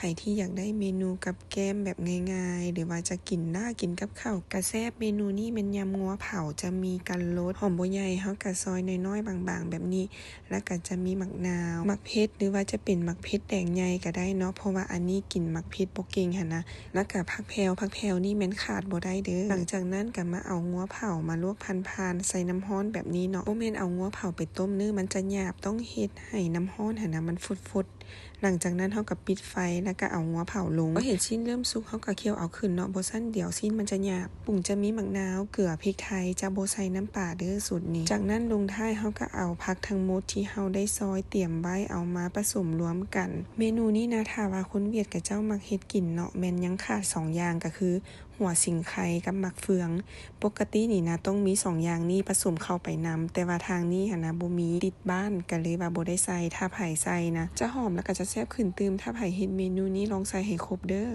ໃຜທີ່ຢາກໄດ້ເມນູກັບແກ້ມແບບງ່າຍໆ ຫຼືວ່າຈະກິນລາບ ກິນກັບເຂົ້າກະແຊບ ເມນູນີ້ແມ່ນຍຳງົວເຜົາ ຈະມີກັນລົດ ຫອມບົວໃຫຍ່ ເຮົາກະຊອຍນ້ອຍໆ ບາງໆ ແບບນີ້ ແລ້ວກະຈະມີໝາກນາວ ໝາກເຜັດ ຫຼືວ່າຈະເປັນໝາກເຜັດແດງໃຫຍ່ກະໄດ້ເນາະ ເພາະວ່າອັນນີ້ກິນໝາກເຜັດບໍ່ເກັ່ງຫັ້ນນະ ແລ້ວກະຜັກແພວ ຜັກແພວນີ້ແມ່ນຂາດບໍ່ໄດ້ເດີ້. ຫຼັງຈາກນັ້ນກະມາເອົາງົວເຜົາມາລວກຜ່ານໆ ໃສ່ນ້ຳຮ້ອນແບບນີ້ເນາະ ບໍ່ແມ່ນເອົາງົວເຜົາໄປຕົ້ມເດີ້ ມັນຈະຫຍາບ ຕ້ອງເຮັດໃຫ້ນ້ຳຮ້ອນຫັ້ນນະ ມັນຟົດໆ. ຫຼັງຈາກນັ້ນເຮົາກະປິດໄຟ ແລ້ວກະເອົາງົວເຜົາລົງ ພໍເຫັນຊີ້ນເລີ່ມສຸກ ເຮົາກະຂ້ຽວເອົາຂຶ້ນເນາະ ບໍ່ຊັ້ນດຽວຊີ້ນມັນຈະຫຍາບ. ປຸງຈະມີໝາກນາວ ເກືອ ພິກໄທ ຈະບໍ່ໃສ່ນ້ຳປາເດີ້ສູດນີ້. ຈາກນັ້ນລົງທ້າຍເຮົາກະເອົາຜັກທັງໝົດທີ່ເຮົາໄດ້ຊອຍຕຽມໄວ້ ເອົາມາປະສົມລວມກັນ. ເມນູນີ້ນະ ຖ້າວ່າຄົນຫວຽດເຂົາເຈົ້າມັກເຮັດກິນເນາະ ແມ່ນຍັງຂາດສອງຢ່າງ ກະຄື ຫົວສິງໄຄກັບໝາກເຟືອງ. ປົກກະຕິນີ້ນະ ຕ້ອງມີສອງຢ່າງນີ້ປະສົມເຂົ້າໄປນຳ ແຕ່ວ່າທາງນີ້ຫັ້ນນະ ບໍ່ມີຕິດບ້ານ ກະເລີຍວ່າບໍ່ໄດ້ໃສ່. ຖ້າໃຜໃສ່ນະ ຈະຫອມ ແລ້ວກະຈະແຊບຂຶ້ນຕື່ມ. ຖ້າໃຜເຮັດເມນູນີ້ ລອງໃສ່ໃຫ້ຄົບເດີ້.